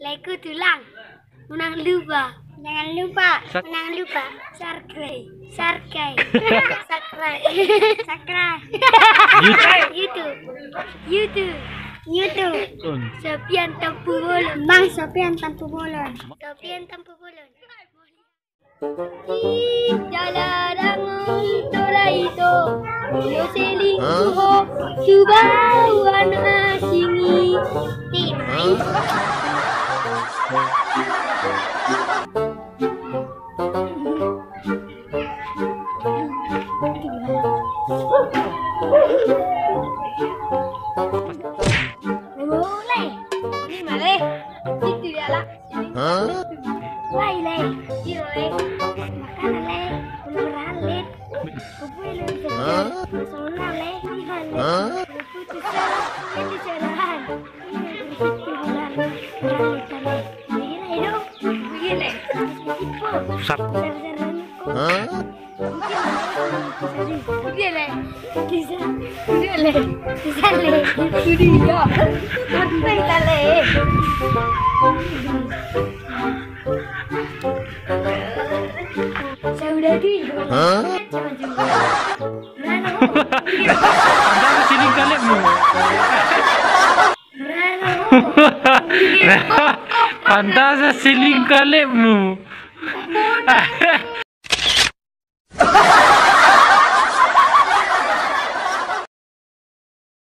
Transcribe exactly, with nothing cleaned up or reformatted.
Like-ku tulang. Unang lupa. Jangan lupa. Sak- Unang lupa. Subscribe. Subscribe. Subscribe. Subscribe. YouTube. YouTube. YouTube. Sopian Tampubolon. Bang Sopian Tampubolon. Sopian Tampubolon. Jala dangon tola ito, lo selingkuh ho, tu baoa na asing i. Timai. Mulai. Ini male. Itu dia lah. Hah? Wai le. Io le. Makanan le. Unang ralet. Kupui le. Hah? Masona le. Ihan le. Hah? Putus le. Itu cerahan. Ini bersitu bulan. Ralet le. Begini dong. Begini. Pusat. Besar-besaran. Hah? Dia le. Bisa. Dia le. Bisa le. Itu dia. Sampai kita le. Saya udah di. Hah? Coba, coba. Mana? Ada siling kalemu. Mana? Pantas siling kalemu.